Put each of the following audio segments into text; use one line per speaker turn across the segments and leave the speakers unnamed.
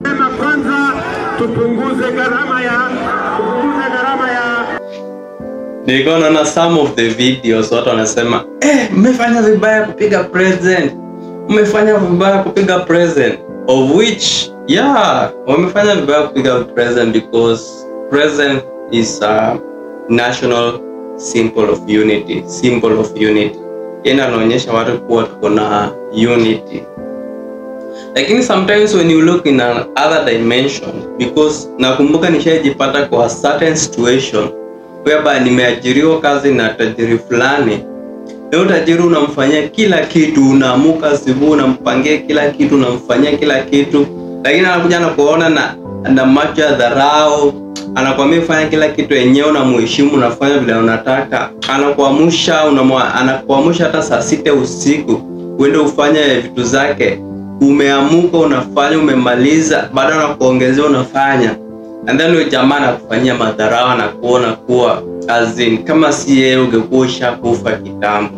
Kwanza tupunguze gharama ya
Nilikuwa naona some of the videos watu wanasema mmefanya vibaya kupiga president. Mmefanya vibaya kupiga president. Of which, yeah, wamefanya vibaya kupiga president because president is a national symbol of unity, symbol of unity. Yeye anaonyesha watu kuwa tuko na unity. Lakini sometimes when you look in another dimension, because nakumbuka nishajipata kwa certain situation whereby nimeajiriwa kazi na tajiri fulani. Leo tajiri unamfanyia kila kitu, unaamuka asubuhi unampangia kila kitu, unamfanyia kila kitu, lakini anakuja anakuona na macho ya dharau, anakuambia fanya kila kitu yenyewe, unamheshimu, unafanya vile unataka, anakuamsha, anakuamsha hata saa 6 usiku uende ufanye vitu zake. Umeamuka unafanya, umemaliza, bado anakuongezea unafanya. And then huyo jamaa anakufanyia madharau na kuona kuwa as in kama si yeye ungekuwa ushakufa kitambo.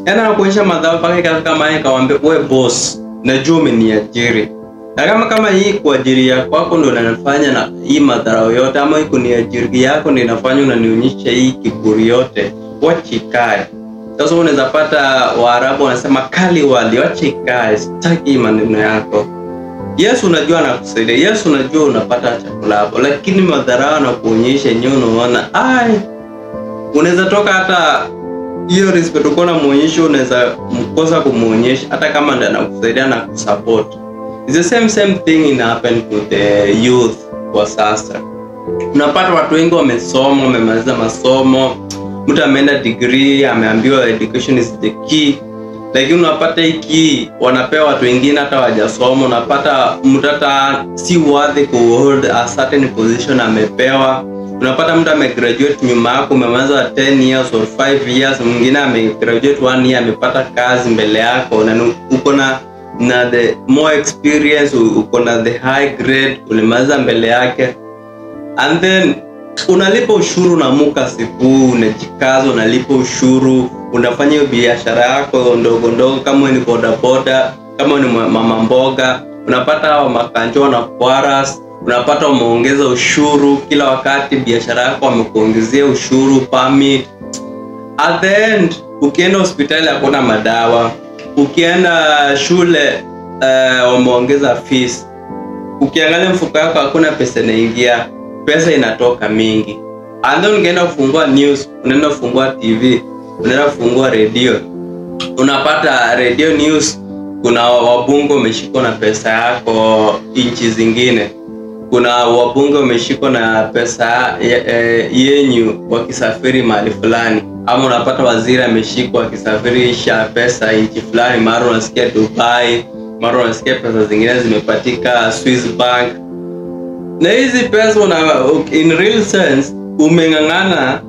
Yaani anakuonyesha madharau mpaka ikafika mahali akamwambia wewe boss, najua umeniajiri. Na kama hii kuajiri ya kwako ndio inanifanya na hii madharau yote, ama hii kuniajiri yako ndio inafanya unanionyesha hii kiburi yote, wacha ikae. Sasa unaweza pata Waarabu wanasema kali wali, wacha ikae, sitaki maneno yako. Yesu unajua anakusaidia, Yesu unajua unapata chakula hapo, lakini madharau na kuonyesha yenyewe unaona, ai, unaweza toka hata hiyo respect uko na muonyesho, unaweza mkosa kumuonyesha hata kama ndiye anakusaidia na kusupport. It's the same thing in happen to the youth kwa sasa. Unapata watu wengi wamesoma, wamemaliza masomo, mtu ameenda degree, ameambiwa education is the key. Lakini unapata hiki wanapewa watu wengine hata hawajasoma. Unapata mtu hata si worthy ku hold a certain position amepewa. Unapata mtu amegraduate nyuma yako, umemaliza 10 years or 5 years, mwingine amegraduate 1 year amepata kazi mbele yako, na uko na the more experience, uko na the high grade, ulimaliza mbele yake. And then unalipa ushuru na muka siku, unajikaza, unalipa ushuru, unafanya hiyo biashara yako ndogo ndogo, kama ni boda boda, kama ni mama mboga, unapata hao makanjo na kwaras, unapata umeongeza ushuru kila wakati, biashara yako wamekuongezea ushuru, permit. At the end, ukienda hospitali hakuna madawa, ukienda shule wameongeza fees, ukiangalia mfuko wako hakuna pesa inaingia, pesa inatoka mingi. And then ukienda kufungua news, unaenda kufungua TV, unaenda kufungua radio, unapata radio news kuna wabunge wameshikwa na pesa yako nchi zingine, kuna wabunge wameshikwa na pesa yenyu wakisafiri mahali fulani, ama unapata waziri ameshikwa akisafirisha pesa nchi fulani, mara unasikia Dubai, mara unasikia pesa zingine zimepatika Swiss Bank. Na hizi pesa in real sense umeng'ang'ana,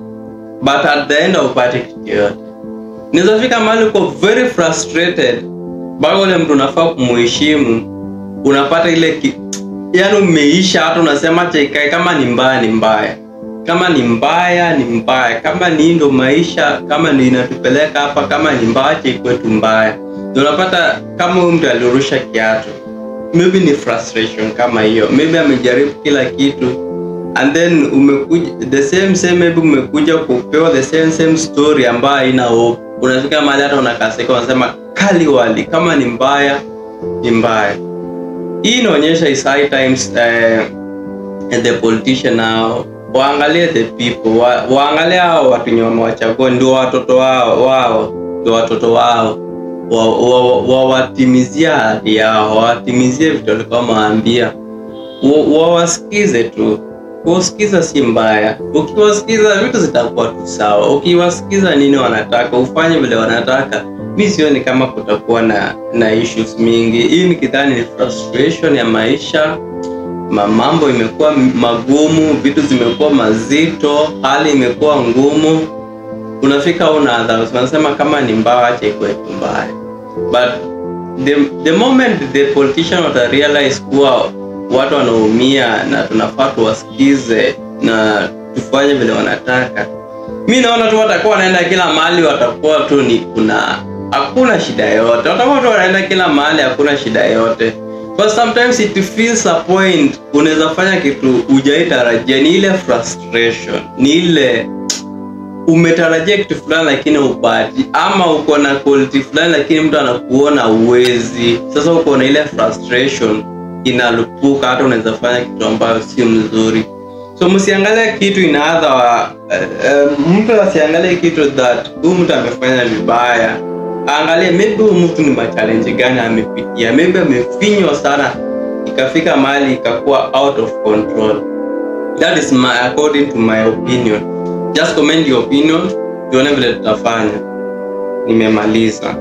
but at the end upate kitu yote. Nizafika mahali uko very frustrated, bado ule mtu unafaa kumuheshimu, unapata ile yaani umeisha, hata unasema acha kama ni mbaya ni mbaya, kama ni mbaya ni mbaya, kama ni ndo maisha, kama ni inatupeleka hapa, kama ni mbaya acha ikuwe tu mbaya. Unapata kama huyu mtu alirusha kiatu, maybe ni frustration kama hiyo, maybe amejaribu kila kitu, and then umekuja the same maybe umekuja kupewa the same story ambayo haina hope. Unafika mahali hata unakasirika, unasema kali wali, kama ni mbaya ni mbaya. Hii inaonyesha is high times the politician now waangalie the people, waangalie hao watu wenye wamewachagua, ndio watoto wao, ndio watoto wao, wawatimizia ahadi yao, wawatimizie vitu walikuwa wamewaambia, wawasikize tu. Kusikiza si mbaya, ukiwasikiza vitu zitakuwa tu sawa. Ukiwasikiza nini wanataka, ufanye vile wanataka, mimi sioni kama kutakuwa na issues mingi. Hii nikidhani ni frustration ya maisha, mambo imekuwa magumu, vitu zimekuwa mazito, hali imekuwa ngumu. Unafika unasema kama ni mbaya acha ikuwe tu mbaya. But the moment the politician wata realize kuwa watu wanaumia na tunafaa tuwasikize na tufanye vile wanataka, mimi naona tu watakuwa wanaenda kila mahali, watakuwa tu ni kuna hakuna shida yote. Watakuwa tu wanaenda kila mahali, hakuna shida yote. But sometimes it feels a point unaweza fanya kitu hujaitarajia. Ni ile frustration, ni ile umetarajia kitu fulani lakini upati, ama uko na quality fulani lakini mtu anakuona uwezi. Sasa uko na ile frustration inalupuka, hata unaweza fanya kitu ambayo sio mzuri. So msiangalie kitu in other, mtu asiangalie kitu that huyu mtu amefanya vibaya. Angalie maybe huyu mtu ni ma-challenge gani amepitia, maybe amefinywa sana ikafika mahali ikakuwa out of control. That is my, according to my opinion. Just comment your opinion, tuone vile tutafanya. Nimemaliza.